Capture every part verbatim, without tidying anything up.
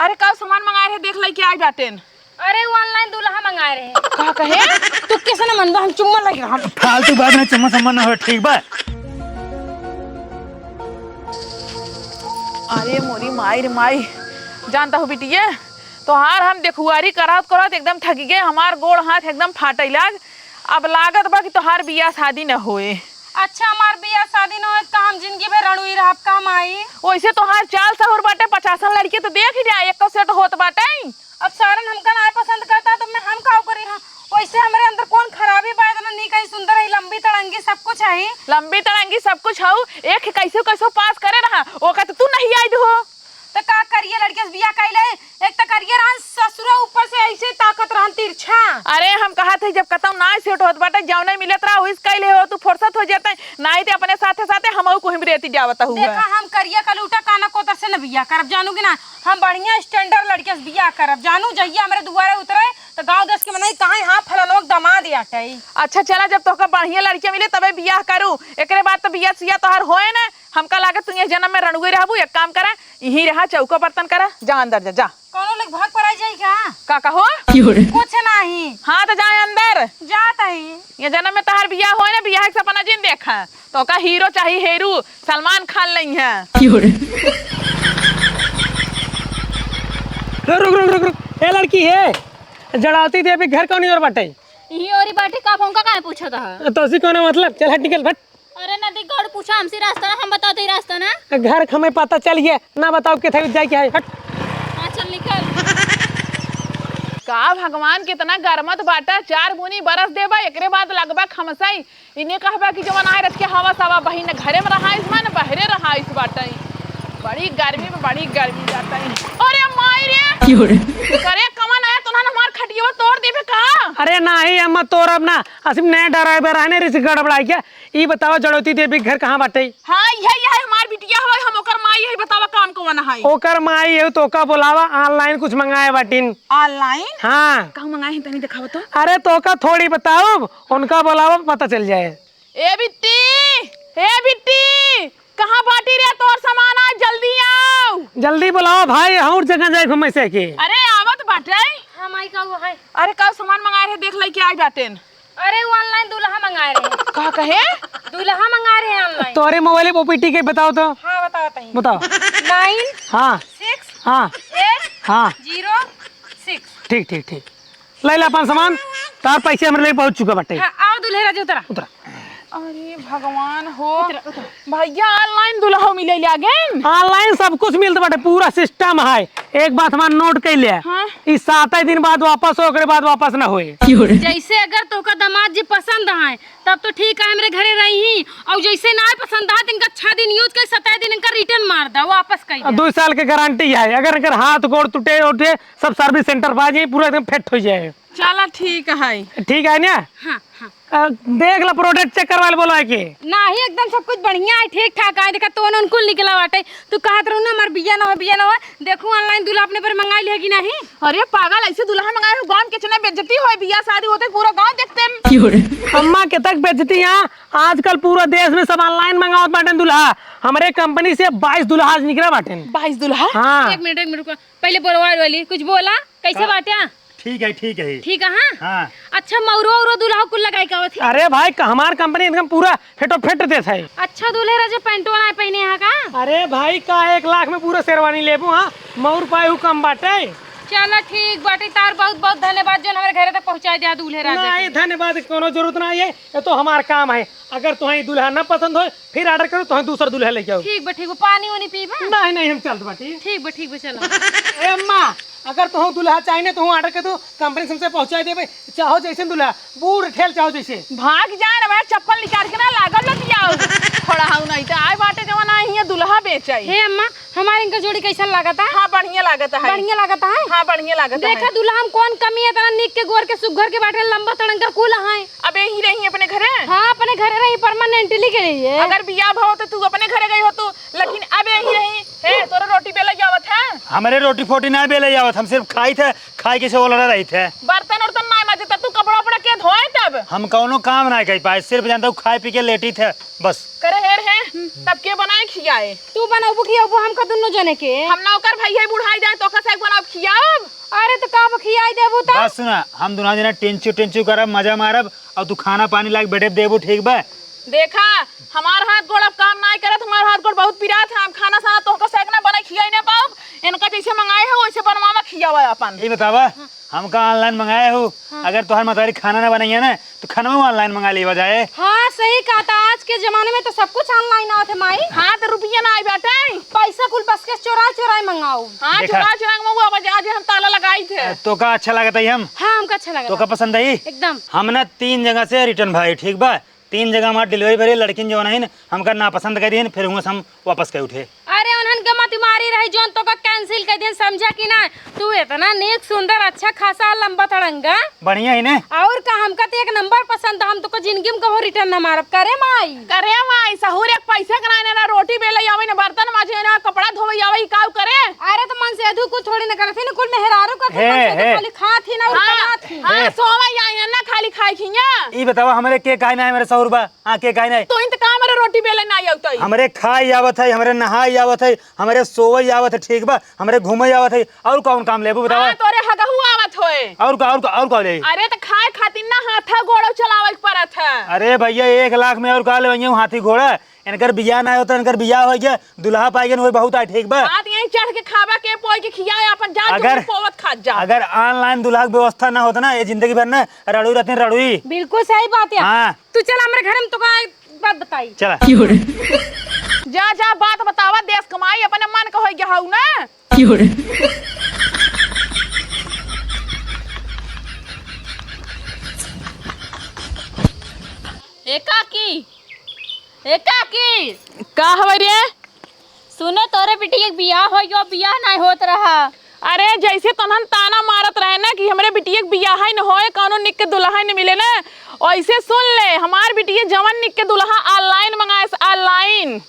अरे, का सामान मंगाए रहे, देख लइके आई बाटेन। अरे, वो online दूल्हा मंगाए रहे। का कहे? तू कैसे ना मनबा, हम चुम्मा लगे हम। फालतू बात ना, चुम्मा सम्मा ना हो, ठीक बा? अरे मोरी माई रे माई, जानता हो बिटिया, तोहार हम देखुआरी करत करत एकदम थकी गए, हमार गोड़ हाथ एकदम फाटे लाग। अब लागत बा कि तोहार बियाह शादी न होए। अच्छा, हमार बियाह शादी न होए त का हम जिंदगी भर रणुई रहब का माई? वैसे तोहार चाल सहूर बाटे, पचासन लड़के तो देख ही जाए, एको सेट होत बाटे। अब सारन हमका नाय पसंद करता तो मैं, हम का करी? हाँ, वैसे हमरे अंदर कौन खराबी बा? इतना नीक है, सुंदर है, लंबी तड़ंगी सब कुछ है। लंबी तड़ंगी सब कुछ हऊ, एक कैसे कैसे पास करे रहा, ओका तो तू नहीं आई हो। तो का करिए, लड़के से बियाह कैले, एक तो करिए रहन ससुरा, ऊपर से ऐसे ताकत रहन तिरछा। अरे हम कहा थे जब कतौ ना सेट होत बाटे, जौने मिलत रहा वही से कैले हो, तू फुर्सत हो जाते, नाई ते अपने साथे साथे हमहू कोहिम रेती जावत हुआ। देखा हम करिया कलूटा काना कोतर से न बियाह करब, जानू कि ना? हम बढ़िया standard लड़के से बियाह करब, जानू, जहिया हमरे दुआरे उतरे तो गाँव देश के मनई कहाँ, हाँ, फलनवा के दामाद आटे। अच्छा चला, जब तोहका बढ़िया लड़के मिले तबे बियाह करू, एकरे बाद तो बियाह सियाह तोहार होए न। हमका लागत तू ये जन्म में रणुए रहबू। एक काम करा, यहीं रहा, चौका बर्तन करा, जा अंदर जा, जा। कौनो लोग भाग पर आ जाई का? का कहो? कुछ नहीं। हाँ तो जा अंदर। जात ही। ये जन्म में तोहार बियाह होए न, बियाह के सपना जिन देखा। तोका हीरो चाही, हीरो सलमान खान लइहैं। रुक, रुक, रुक, रुक। ए लड़की है, जड़ावती देवी घर कौनी ओर बाटे? यही ओरी बाटे, का हमका काहे पूछत ह? तोसी कौनो मतलब? चल हट, निकल, हट। अरे नदी गौड़ पूछा हमसे रास्ता ना, हम बताओ तो ही रास्ता ना। घर हमें पता चल गया, ना बताओ किथे जाए के है, हट। हाँ चल निकल। का भगवान कितना गरमत बाटा, चार बूनी बरस देबा, एकरे बाद लगबा खमसई। इन्हें कहबा कि जवन आए रच के हवा सवा बहिन घरे में रहाइस बा न बहरे रहाइस बाटई। बड़ी गर्मी में बड़ी गर्मी जाता है। अरे माई रे! क्यों रे? करे कमन आया तो ना हमार खटिया तोड़ देबे का? अरे नाही अम्मा तोड़ब ना, असिम नया ड्राइवर है ने रिस गड़बड़ाई क्या? ई बताओ जड़ौती देवी के घर कहाँ बाटे? हाँ यही है हमार बिटिया हो, हम ओकर माई है, बतावा काम कवन है? ओकर माई है तो का बोलावा, online कुछ मंगाए बाटिन। Online? हाँ। का मंगाए हैं तनी दिखावा तो। अरे तोका थोड़ी बताउब, उनका बोलावा पता चल जाए। ए बिट्टी, ए बिट्टी, कहाँ बाटी रे? तोर सामान आज जल्दी आओ। जल्दी बोलावा भाई, और जगह जाए घूमे से के। अरे आवत बाटे। हाँ माई का वो है। अरे का सामान मंगाए रहे, देख लइके आई बाटेन। अरे वो online दूल्हा मंगाए रहे। का कहे? दूल्हा मंगाए रहे online। तोरे मोबाइल पे ओपीटी के बताओ तो। हाँ बताओ तही। बताओ। Nine हाँ। Six हाँ। Eight हाँ। Zero six। ठीक ठीक ठीक। ले ला अपन सामान, तार पैसे हमरे लगे पहुँच चुका बाटे। हाँ, आओ दूल्हे राजा उतरा। उतरा। अरे भगवान हो। उतरा, उतरा। भैया online दुल्हा मिले लागे। Online सब कुछ मिलत बाटे, पूरा system है। एक बात हमार note कर ले। हाँ। ई सात दिन बाद वापस हो, ओकरे बाद वापस ना होए। जैसे अगर तोहका दामाद जी पसंद आए, तब तो ठीक है, हमरे घरे रही ही। और जैसे ना पसंद आए, तो इनका छह दिन use कर, सतह दिन इनका return मार दा, वापस कर दे। दो साल के guarantee है, अगर इनकर हाथ गोड़ टूटे उठे, सब service center पा जाए, पूरा एकदम fit हो जाए। चला ठीक है। ठीक है ना? हाँ, हाँ। अ, देख ला, product check करवा ले, बोला है कि? नाही, एकदम सब कुछ बढ़िया है, ठीक ठाक है। देखा, तो उनकुल निकला बाटे। तू कहत रहू ना, हमार बिया ना हो, बिया ना हो। देखू, online दूल्हा अपने पर मंगाई लिया कि नाही? अरे पागल, ऐसे दूल्हा मंगाए हो, गाँव के इतना बेइज्जती होए, बिया शादी होते पूरा गाँव देखते हैं। अम्मा, के तक बेइज्जती है? आजकल पूरा देश में सब online मंगावत बाटेन दूल्हा। हमरे company से बाईस दूल्हा आज निकला बाटेन। बाईस दूल्हा? हाँ। एक मिनट, एक मिनट, रुको। पहले बोलवा वाली कुछ बोला, कैसे का-, बाटे? ठीक है, ठीक है। ठीक है, हाँ? हाँ। अच्छा, मौरो औरो दुल्हा कुल लगाई का होती? अरे भाई, क-, हमार company एकदम पूरा फेटो फेट देत है। अच्छा, दूल्हे राजा पैंटो ना पहने हैं का? अरे भाई, का एक लाख में पूरा शेरवानी लेबू, हाँ? मौर पाए हु कम बाटे। चला ठीक बाटे, तार बहुत बहुत धन्यवाद, जोन हमरे घरे तक पहुँचा दिया दूल्हे राजा नहीं, के। धन्यवाद के कोनो जरूरत नहीं है, ये तो हमार काम है। अगर तुहें ई दुल्हा ना पसंद होए, फिर order करो, तुहें दूसर दुल्हा लेके आओ। ठीक बा, ठीक बा। पानी उनी पीबा? नहीं, नहीं, हम चलत बाटी। ठीक बा, ठीक बा, चलो। ए अम्मा, अगर तुहें दुल्हा चाहिए, तुहें order कर दो, company से हमसे पहुँचाई देबे, चाहो जैसन दुल्हा, बूढ़ ठेल चाहो जैसे। भाग जाए ना, मैं चप्पल निकाल के ना लागल लग जाओ। थोड़ा हाउ नहीं तो आए बाटे जवन आए हियां दुल्हा बेचाई। हे अम्मा, हमारे इनका जोड़ी कैसन लागत है? हाँ, बढ़िया लागत है। बढ़िया लागत है? हाँ, बढ़िया लागत है। देखा दुल्हा, हम कौन कमी है, इतना निक के गोर के सुघर के बाटे, लंबा तड़ंगर कुल है। अब यहीं रही अपने घरे? हाँ, अपने घरे रही, permanently के रही है। अगर बियाह भव तो तू अपने घरे गई हो तू, लेकिन अब यहीं रही। हे, तोरे रोटी बेला आवत है? हमरे रोटी फोटी ना बेला आवत, हम सिर्फ खाई थे, खाई के से ओलरा रही थे। बर्तन उर्तन ना माजे, तब तू कपड़ा उपड़ा के धोए तब? हम कौनो काम ना कर पाए, सिर्फ जानता हूँ खाए पी के लेटी थे बस। करे हेर है, तब के बनाए खियाए? तू बनौबू खियौबू हमका दुनो जने के? हम नौकर भाई है, बुढ़ाई जाए तो ओकर से एक बना का बखियाई देबू त? बस सुना, हम दुना जना टेंचू टेंचू करब, मजा मारब, और तू खाना पानी लाके बेडे देबू, ठीक बा? देखा, हमार हाथ गोड़ अब काम नाई करत, हमार हाथ गोड़ बहुत पिरात है। हम खाना साना तोहका सेक ना बनाई खियाई ना पाउब, इनका जैसे मंगाए हो वैसे बनवावा खियावा अपन। ये बतावा, हमका online मंगाए हो, हाँ। अगर तोहार मतारी खाना ना बनाई है ना, तो खाना online मंगा लेवा जाए। हाँ, सही कहा था, आज के जमाने में तो सब कुछ online आवत है, माई। हाँ, तो रुपया ना आई बाटे। पैसा कुल बस के चोरा चोरा मंगाओ। हाँ, देखा। चोरा चोरा मंगाओ, अब आज हम ताला लगाई थे। तो का अच्छा लागत है हम? हाँ, हमका अच्छा लागत है। तो का पसंद है? एकदम। हम ना तीन जगह से return भाई, ठीक बा? तीन जगह हमार delivery भरी, लड़किन जो नहीं, हमका नापसंद कर दिहन, फिर हुआं से हम वापस कर उठे। अरे उन्हन के मत मारी रही, जोन तोका cancel कर दिहन, समझा कि ना? तू इतना नेक, सुंदर, अच्छा खासा, लंबा तड़ंगा। बढ़िया ही ने। और का, हमका तो एक नंबर पसंद है, हम तोका जिंदगी में कबो return ना मारब। करे माई। करे माई, सहूर एक पैसा के ना, ना रोटी बेले आवे, ना बर्तन माजे, ना कपड़ा धोवे आवे, ई काऊ करे? अरे तो मन से अधू कुछ थोड़ी ना करत है, ना कुल मेहरारू करत है, हे, मन से अधू हे। खाली खात ही ना और हाँ, कमात ही। हाँ, हे। सोवे आई है ना, खाली खाए खिया। ई बतावा, हमरे के काहे ना है, मेरे सहूर बा? हाँ, के काहे नहीं? तो इन त का हमरे रोटी बेले ना आवत है? हमरे खाई आवत है, हमरे नहाई आवत है, हमरे सोवई आवत है, ठीक बा? हमरे घूमई आवत है, और कौन काम लेबू बतावा? हाँ, तोरे हगहू आवत होए। और का, और का, और का ले? अरे त खाए खातिर ना हाथा गोड़ो चलावे के पड़त है। अरे भैया, एक लाख में और का लेबू हाथी घोड़ा? इनकर बियाह ना होता, इनकर बियाह हो गया, दुल्हा पाई गन, वही बहुत है, ठीक बा? हाँ, त यहीं चढ़ के खाबा के, पोई के खियाए, अपन जा, अगर, तू पोवत खात जा। अगर online दुल्हा के व्यवस्था ना होता ना, ये जिंदगी भर ना रड़ुई रहती, रड़ुई। बिल्कुल सही बात है। हाँ। तू चल हमरे घर में, तोका एक बात बताई। चला। जा, जा, बात बतावा, देश कमाई, अपने मन के होई गया हऊ ना। ए काकी, ए काकी। का हवे रे? सुने, तोरे बिटिया के बियाह होइ गयो, बियाह नाहीं होत रहा। अरे, जैसे तोहन ताना मारत रहे ना कि हमरे बिटिया के बियाह ही न होए, कौनो निक के दुल्हा न मिले ना, वैसे सुन ले, हमार बिटिया जवन निक के दुल्हा online मंगाए से, online।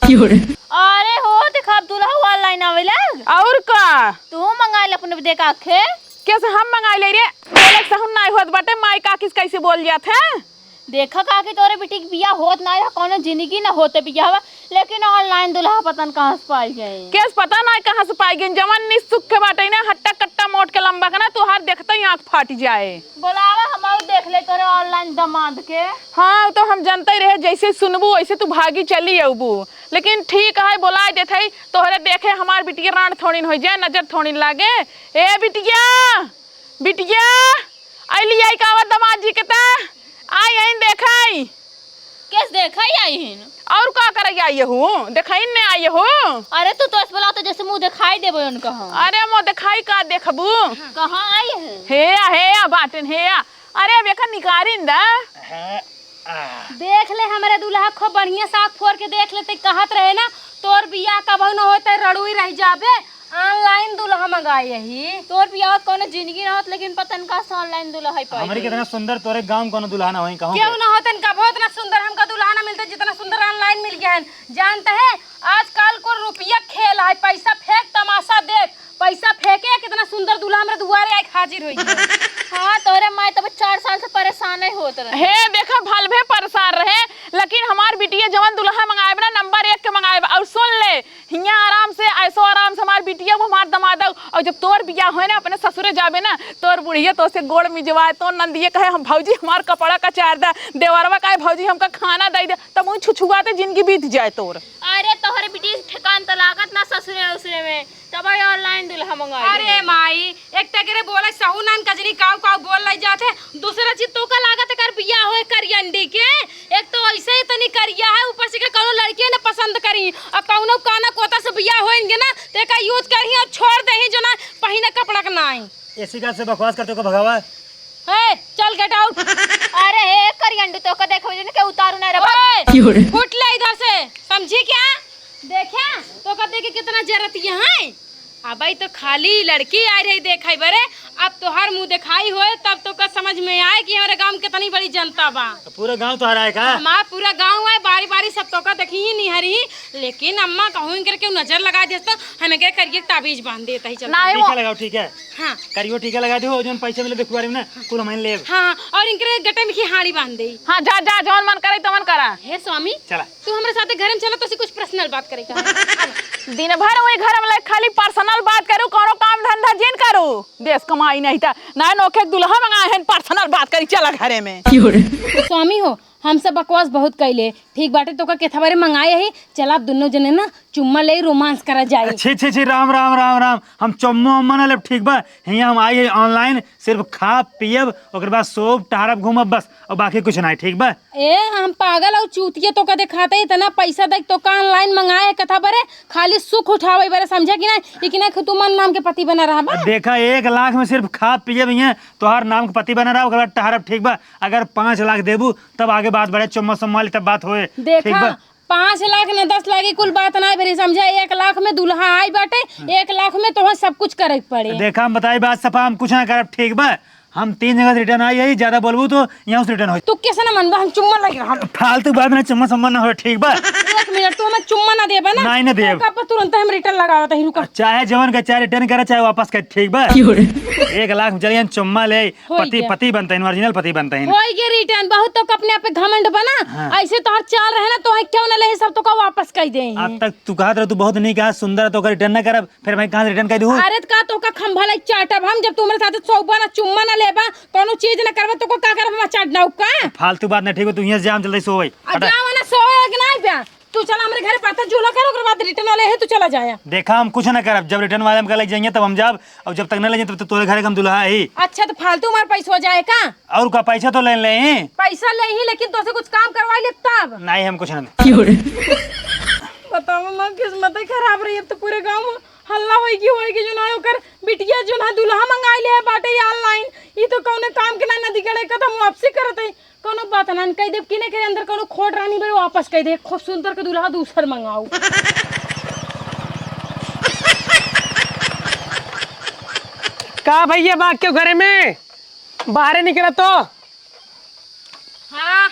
अरे हो, देखा, अब दुल्हा online आवे लाग। और का? तू मंगा ले अपने देखा के। कैसे हम मंगा ले रे? बोले के सहूर नाहीं होत बाटे, माई काकी से कैसे बोल जात है? देखा काकी, तोरे बिटिया के बियाह होत नाहीं रहा, कौनो जिंदगी ना होते बियाह, लेकिन online दुल्हा पता न कहाँ से पाई गए। केस पता नाहीं कहाँ से पाई गए, जवन निसुख के बाटे ना, हट्टा कट्टा मोट के लंबा के ना, तोहार देखते ही आँख फाट जाए। बोलावा, हम और देख ले तोरे online दामाद के। हाँ, तो हम जानते ही रहे, जैसे सुनबू वैसे तू भागी चली अबू, लेकिन ठीक है, बोलाए देत है, तोहरे देखे हमार बिटिया रांड थोड़िन हो जाए, नजर थोड़िन लागे। ए बिटिया, बिटिया, अइली आई कावत दामाद जी के त, आई, आई देखाई। केस देखाई आई हिन? और का करे आई हूँ? देखाई ने आई हूँ। अरे तू तो ऐसे बोला तो जैसे मुँह देखाई देबो उनका हम। अरे मुँह देखाई का देखबू? कहाँ आई है? हे आ, हे आ, बाटन हे आ। अरे अब एकर निकारिन दा। देख ले हमरे दुल्हा, खूब बढ़िया साग फोर के देख ले, ते कहत रहे ना, तोर बियाह कबहू न होए, ते रड़ुई रह जाबे, online दुल्हा मंगाए यही। तोर बियाह कौनो जिंदगी ना होत, लेकिन पता न का से online दुल्हा है पाई हमरी गई। कितना सुंदर तोरे गाँव में कौनो दुल्हा ना होई, कहूँ केहू के। ना होतन, कबहू इतना सुंदर हमका दुल्हा ना मिलते, जितना सुंदर online मिल गया है। जानते हैं, आजकल को रुपया खेल है, पैसा फेंक, तमाशा देख, पैसा फेंके, कितना सुंदर दूल्हा हमरे दुआरे आके हाजिर होई गए। हाँ, तोरे माई तब चार साल से परेशान ही होत रहे। हे, देखा, भलभे परेशान रहे, लेकिन हमार बिटिया जवन दुल्हा मंगाएब ना, नंबर एक के मंगाएब। और सुन ले, हियाँ आराम से, ऐसो आराम से हमार बिटिया, वो हमार दमाद। और जब तोर बियाह होए ना, अपने ससुरे जाबे ना, तोर बुढ़िया तो से गोड़ मिजवाए, तोर नंदिये कहे, "हम भौजी, हमार कपड़ा कचार दा।" देवरवा कहे, "भौजी, हमका खाना दे दे।" तब वही छुछुआते जिंदगी बीत जाए तोर। अरे, तोहरे बिटिया के ठेकान तो लागत ना ससुरे उसुरे में। तब आई online दुल्हा मंगाई अरे दे। माई, एक त एकरे बोले सहू नान कजरी काऊ काऊ बोल लई जात है। दूसरा चीज तो का लागत है कर बियाह होए करियंडी के। एक तो ऐसे ही तनी करिया है, ऊपर से के कौनो लड़कियां ने पसंद करी, और कौनो काना कोता से बियाह होएंगे ना, तो एका use करही और छोड़ देही जो ना पहिने कपड़ा के नाई। ऐसी बात से बकवास करते को भगावा। हे, चल get out। अरे हे करियंडी, तोका देखो जने के उतारू ना रे बाप। ओए, क्यों रे? फुट ले इधर से, समझी क्या? देखे, तोका देखे कितना जरतिया है। अबई तो खाली लड़की आए रही देखे बरे, अब तोहार मुँह देखाई होए तब तोका समझ में आए कि हमरे गाँव में कितनी बड़ी जनता बा। तो पूरा गाँव तोहरा है का? हमार पूरा गाँव है, बारी बारी सब तोका देखी ही निहरी, लेकिन अम्मा कहूँ इनकर केहू नजर लगा देस तो हम इनके करिए ताबीज बांध देत ही चल। नहीं, टीका वो लगाओ, ठीक है? हाँ। करियो टीका लगा दियो, जौन पैसा मिले देखुआरी में ना, कुल हम लेब। हाँ, और इनके गटे में की हाड़ी बांध दे। हाँ, जा, जा, जौन मन करे तमन करा। हे स्वामी, चला। तू हमरे साथे घर में चला, तोसे कुछ personal बात करे का है। दिन भर वही घर में लग खाली personal बात करू, कौनो काम धंधा जिन करू, देश कमा आई नहीं था, ना नोखे दुल्हा मंगाए हैं, पर्सनल बात करी, चला घरे में। स्वामी हो, हम सब बकवास बहुत कैले, ठीक बाटे, तोका केथा बारे मंगाए ही, चला दुनो जने ना चुम्मा ले रोमांस करा जाए। छी, छी, छी, राम, राम, राम, राम, हम चुम्मा उम्मा ना लेब, ठीक बा? हियाँ हम आई है ऑनलाइन, सिर्फ खाब पियब, ओकर बाद सोब, टहरब, घूमब बस, और बाकी कुछ नहीं, ठीक बा? ए, हम पागल और चूतिया तोका देखाते, इतना पैसा देख तोका ऑनलाइन मंगाए है, कथा बरे, खाली सुख उठावे बरे, समझा कि नहीं? ई कि नहीं, खुद तू मन नाम के पति बना रहा बा। देखा, एक लाख में सिर्फ खाब पियब हियाँ, तोहार नाम के पति बना रहा, ओकर बाद टहरब, ठीक बा? अगर पाँच लाख देबू, तब आगे बात बढ़े, चुम्मा सम्मा ली, तब बात होए, देखा, ठीक बा? पाँच लाख न दस लाख, ई कुल बात ना भेरी, समझा? एक लाख में दुल्हा आई बाटे, एक लाख में तोहर सब कुछ करे के पड़े। देखा, हम बताई बात सफा, हम कुछ ना करब, ठीक बा? हम तीन जगह से रिटर्न आई है, ज्यादा बोलबू तो यहाँ से रिटर्न हो। तू कैसे ना मनबा, हम चुम्मा लगे हम। फालतू बात ना, चुम्मा सम्मा ना हो, ठीक बा? एक मिनट, तू हमें चुम्मा ना देबा ना? नहीं, ना देब। तो का पर तुरंत हम रिटर्न लगावत ही, रुका। चाहे जवन का, चाहे रिटर्न करे, चाहे वापस करे, ठीक बा? एक लाख में चलिए, चुम्मा ले, होई पति, गया। पति बनते हैं, ओरिजिनल पति बनते हैं। होई गया रिटर्न, बहुत तो अपने आप पे घमंड बना। हाँ। ऐसे तोहर चाल रहे ना, तो है क्यों ना ले, सब तो का वापस कर दे हैं। अब तक तू कहत रहे, तू बहुत नहीं कहा, सुंदर, तो का रिटर्न ना करब, फिर मैं कहाँ से रिटर्न कर दूँ? अरे तो का तो का खंभा ले चाटब हम, जब तू हमारे साथ सौबा ना, चुम्मा ना लेबा, कोनो चीज ना करबा, तो को का करब हम, चाट ना का? फालतू बात ना, ठीक बा, तू यहाँ से जा, हम चलते सोवे। आ, हटा। जाओ ना, सोवे कि ना बा? तू चला हमरे घरे पता झूला कर, ओकर बाद रिटर्न वाले है, तू चला जाया। देखा, हम कुछ ना करब, जब रिटर्न वाले हमका ले जाइए तब हम जाब, और जब तक ना ले जाइए तब तक तोरे घरे के हम दुल्हा ही। अच्छा, तो फालतू हमार पैसवा जाए का? और का, पैसा तो ले ले। पैसा ले ही, लेकिन तोसे कुछ काम करवा ले तब। नहीं, हम कुछ ना दे। बताओ माँ, किस्मत ही खराब रही, अब तो पूरे गाँव में हल्ला होई कि, होई कि जो ना ओकर बिटिया जो ना दुल्हा मंगाई ले बाटे ऑनलाइन, ई तो कौने काम के ना, नदी गड़े कदम वापसी करत है। कौनो बात ना, कह देब कि ना, के अंदर कौनो खोट रानी बड़े, वापस कह दे, खूब सुंदर के दुल्हा दूसर मंगाओ। का भैया, बा क्यों घरे में? बाहरे निकला तो। हाँ।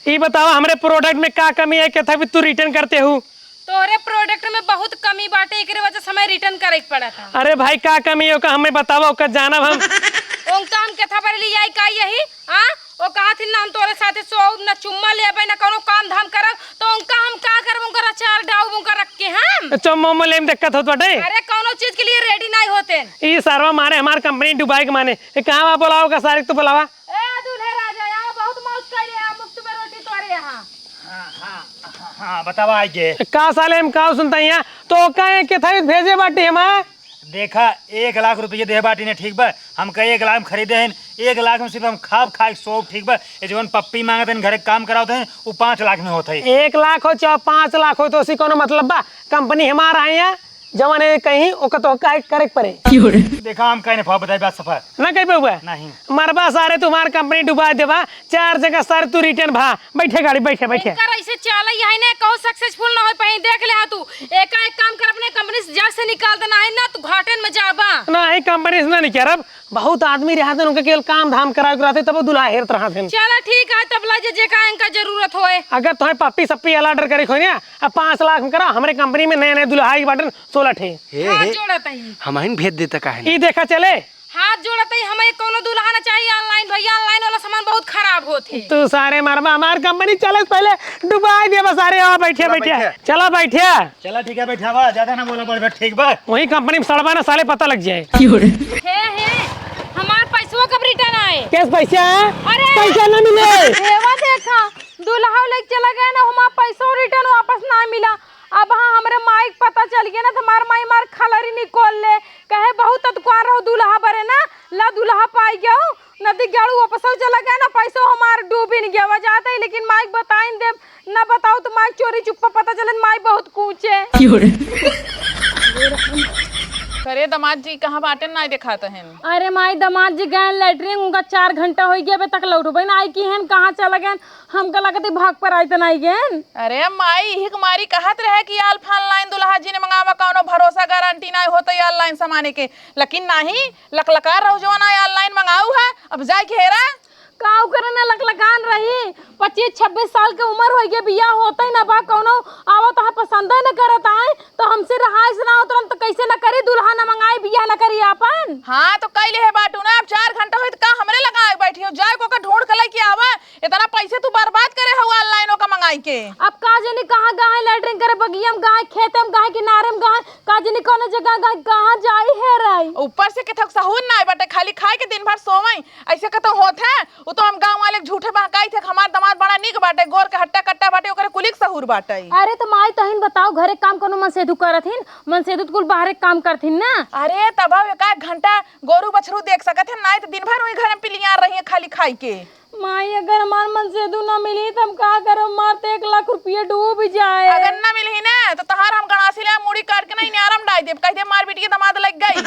ई बतावा, हमरे प्रोडक्ट में का कमी है, के था भी तू रिटर्न करते हूँ? तोहरे प्रोडक्ट में बहुत कमी बाटे, एकरे वजह से हमें रिटर्न करे के पड़ा था। अरे भाई, का कमी है, ओका हमें बतावा, ओका जानब हम। उनका हम केथा बरे ले आई का यही? हाँ? वो कहा थी ना, हम तोरे साथे सोउब, ना चुम्मा लेबे, ना कौनो काम धाम करब, तो उनका हम का करब? उनकर अचार डाउब, उनका रख के हम? चुम्मा उम्मा लेम दिक्कत होत बाटे? अरे, कौनो चीज के लिए रेडी नहीं होते। ई सरवा मारे हमार कंपनी डुबाए के माने। ए, कहाँ बा? बुलावा ओका सारे, तू बुलावा। ए, दूल्हे राजा, यहाँ बहुत मौज कैले, यहाँ मुफ्त में रोटी तोरे यहाँ। हाँ, हाँ, हाँ, बतावा आइए। का साले हम का सुनता यहाँ? तो का है, केथा भेजे बाटी हमार? देखा, एक लाख रुपये दे बाटी ने, ठीक बा? हमका एक लाख में खरीदे हैं, एक लाख में सिर्फ हम खाब खाए सोब, ठीक बा? ये जवन पप्पी मांगत हैं, घरे काम करावत हैं, वो पाँच लाख में होत है। एक लाख हो चाहे पाँच लाख हो, तो उसी कोनो मतलब बा? कंपनी हमार है यहाँ, जवन है कहीं, ओका तो काहे करे के पड़े? देखा, हम कहीं भाव बताई बात सफा। ना कह पाऊबा? नहीं। मरबा सारे, तुम्हार कंपनी डुबा देबा, चार जगह सारे तू रिटर्न भा। बैठे गाड़ी, बैठे, बैठे। इनकर ऐसे चाल ही है ना, कहूँ सक्सेसफुल ना हो पाई। देख ले हा तू, एका एक काम कर, अपने कंपनी से जड़ से निकाल देना है ना, तू घाटन में जाबा। ना, ही कंपनी से ना निकलब, बहुत आदमी रहते हैं, उनके केवल काम धाम करावे के रहते, तब वो दुल्हा हेरत रहते हैं। चला ठीक है, तब ला जे, जेका इनका जरूरत होए। अगर तुम्हें पप्पी सप्पी वाला ऑर्डर करे खोई ना, अब पाँच लाख में करा, हमरे कंपनी में नए नए दुल्हा आई बाटन, सोलह ठे। हे, हाथ हे। जोड़त ही। हमहिन भेज देता काहे ना? ई देखा चले। हाथ जोड़त ही, हमें कौनो दुल्हा ना चाहिए ऑनलाइन भैया, ऑनलाइन वाला सामान बहुत खराब होत है। तू सारे मरबा, हमार कंपनी चले से पहले डुबाई दे बस। अरे आओ बैठे, चला बैठे। बैठे। चला बैठे। चला ठीक है, बैठा बा, ज्यादा ना बोला, बढ़, बढ़, ठीक बा। वही कंपनी में सड़बा ना साले, पता लग जाए। हे, हे, हमार पैसवा कब रिटर्न आए? कैसे पैसा है? अरे। पैसा ना मिले। हेवा देखा, दुल्हा लेके चला गया ना, हमार पैसवा रिटर्न वापस ना मिला। अब हाँ, हमरे माई के पता चल गया ना, तो हमार माई मार खलरी निकोल ले। कहे, "बहुत अतुकार रहो दुल्हा बरे ना, ला दुल्हा पाई गयो, नदी गड़ू वापस चला गया ना, पैसो हमार डूबिन गया, वह जाते ही, लेकिन माई के बताइन देब, ना बताओ तो माई चोरी चुप्पा पता चले, माई बहुत कूचे।" करे दमाद जी कहाँ बाटे, ना देखात हन? अरे माई, दमाद जी गए लेटरिन, उनका चार घंटा हो गया, अबे तक लौटबे ना आई की हन, कहाँ चला गए? हमका लगत है भाग पर आइत नाई गेन। अरे माई, इही के मारी कहत रहे कि ऑनलाइन दुल्हा जिन मंगावा, कौनो भरोसा गारंटी नाई होत है ऑनलाइन सामाने के। लेकिन नाही, लकलका रहो जवन ऑनलाइन मंगाऊ है, अब जाए के हेरा। का ओकरे ना लकलकान रही? पच्चीस छब्बीस साल के उमर होइ गए, बियाह होतइ ना बा कउनो, आवत है पसंदइ न करत आए, तो हमसे रहाइस ना होत रहन तो कइसे न करी, दुल्हा न मंगाई, बियाह न करी आपन। हाँ, तो कइ लेहे बाटू ना, अब चार घंटा होई तो का हमरे लगा आइ बैठी हो, जाए को का ढूंढ के लइके आवा, इतना पइसे तू बर्बाद करे हो online ओका मंगाई के। अब का जानी कहाँ गए, लैट्रिन करे बगिया में गए, खेते में गए, किनारे में गए, का जानी कउनो जगह गए, कहाँ जाई हेरइ। ऊपर से केथक सहूर नाइ बाटे, खाली खाइ के दिन भर सोवइ, अइसे कतउ होत है? उ तो हम गाँव वाले के झूठे बहकाइत है कि हमार दमाद बड़ा नीक बाटे, गोर के हट्टा कट्टा बाटे, ओकरे कुलिक सहूर बाटे। अरे तो माई तहिन बताओ, घरे काम कउनो मनसेधू करत हिन? मनसेधू तो कुल बाहरे काम करथिन ना। अरे तब एक आध घंटा गोरू बछरू देख सकत है, नाहीं तो दिन भर वही घर में पिलियार रही है खाली खाई के। माई अगर हमार मनसेधू ना मिली तो हम का करब? हमार तो एक लाख रुपया डूब जाए। अगर ना मिलही ना तो तहार हम गणासी ले मूड़ी काट के ना इनारम डाल देब, कह दे मार बेटी के दमाद लग गई।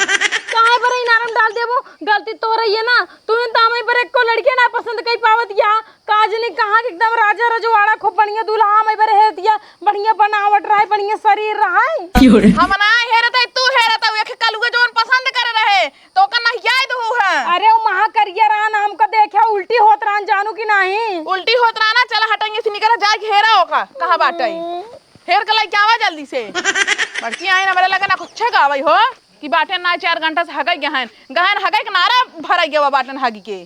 काहे पर इनारम डाल देबो? गलती तो रही है ना, तू इन तामई पर एको लड़के ना पसंद कई पावत या। का जानी कहाँ के एकदम राजा रजवाड़ा, खूब बढ़िया दूल्हा हम एबरे हेरतिया, बढ़िया बनावट रहे, बढ़िया शरीर रहे। हम ना हेरत है, तू हेरत है, एक कलुए जौन पसंद करे रहे, तो ओकर ना याद हो है। अरे वो महा करिया रहा ना, हमका देखे उल्टी होत रहन, जानू कि नहीं? उल्टी होत रहा ना, चला हटेंगे से निकल जाए, घेरा ओका, कहाँ बाटे? हेर के लइके आवा जल्दी से। बड़की आई ना, मेरे लगे ना कुछ गावई हो। कि बाटेन ना चार घंटा से हगई गहन, गहन हगई के नारा भराई गवा बाटेन हगी के।